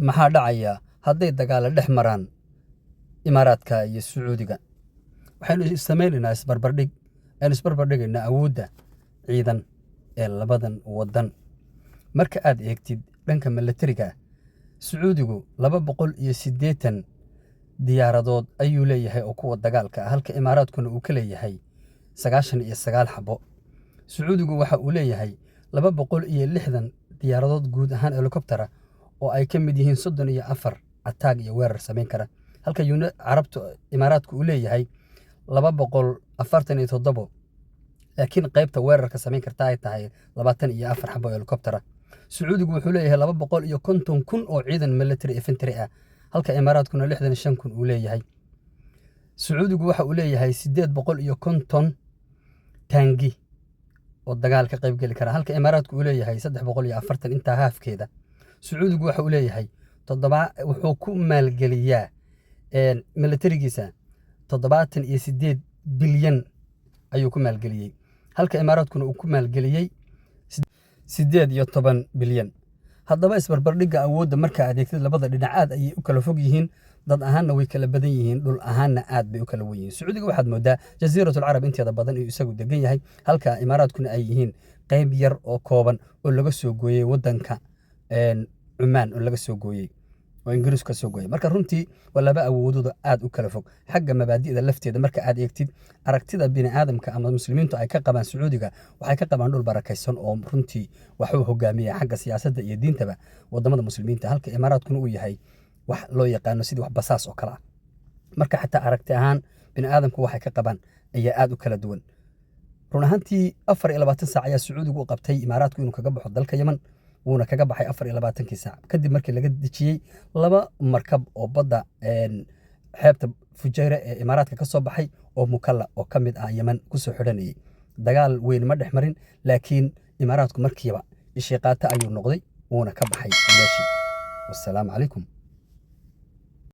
Maxaa dhacaya hadday dagaalla dhex maraan Imaaraadka iyo Sacuudiga? Waxaynu samaynaynaa isbarbardhig, aynu isbarbardhigaynaa awoodda ciidan ee labadan waddan. Marka aad eegtid dhanka milatariga, Sacuudigu 280 diyaaradood ayuu leeyahay oo kuwa dagaalka ah, halka Imaaraadkuna uu ka leeyahay 99 xabo. Sacuudigu waxa uu leeyahay 260 diyaaradood guud ahaan helikobtera, oo ay ka mid yihiin 34 attack iyo weerar samayn kara, halka Carabtu Imaaraadku uu leeyahay 247, laakiin qaybta weerarka samayn karta ay tahay 24 xabo helikobtera. Sacuudigu wuxuu leeyahay 250,000 oo ciidan military infantry ah, halka Imaaraadkuna 65,000 uu leeyahay. Sacuudigu waxa uu leeyahay 850 taangi oo dagaal ka qayb geli kara, halka Imaaraadku uu leeyahay 340, intaa haafkeeda. Sacuudigu waxa uu leeyahay toddoba, wuxuu ku maalgeliyaa militarigiisa 78 bilyan ayuu ku maalgeliyey, halka Imaaraadkuna uu ku maalgeliyey 18 bilyan. Haddaba isbarbardhigga awoodda marka adeegtid labada dhinac, aad ayay u kala fog yihiin. Dad ahaanna way kala badan yihiin, dhul ahaanna aad bay u kala wen yihiin. Sacuudiga waxaad moodaa Jasiiratul Carab inteeda badan inuu isagu degan yahay, halka Imaaraadkuna ay yihiin qayb yar oo kooban oo laga soo gooyey waddanka Cumaan, oo laga soo gooyey oo Ingiriisku ka soo gooyey. Marka runtii waa laba awoodooda aad u kala fog. Xagga mabaadi'da lafteeda marka aad eegtid, aragtida bini'aadamka ama Muslimiintu ay ka qabaan Sacuudiga, waxay ka qabaan dhul barakaysan oo runtii waxuu hogaamiya xagga siyaasadda iyo diintaba wadamada Muslimiinta, halka Imaaraadkuna uu yahay wax loo yaqaano sidii wax basaas oo kale ah. Marka xataa aragti ahaan bini'aadamku waxay ka qabaan ayaa aad u kala duwan. Run ahaantii 24 saac ayaa Sacuudigu u qabtay Imaaraadku inuu kaga baxo dalka Yemen, wuuna kaga baxay 24-kii saac, kadib markii laga dejiyey laba markab oo badda xeebta Fujayra ee Imaaraadka ka soo baxay oo Mukalla oo ka mid ah Yemen kusoo xidhanayay. Dagaal weyn ma dhex marin, laakiin Imaaraadku markiiba ishiiqaata ayuu noqday, wuuna ka baxay meeshii. Wassalaamu calaykum.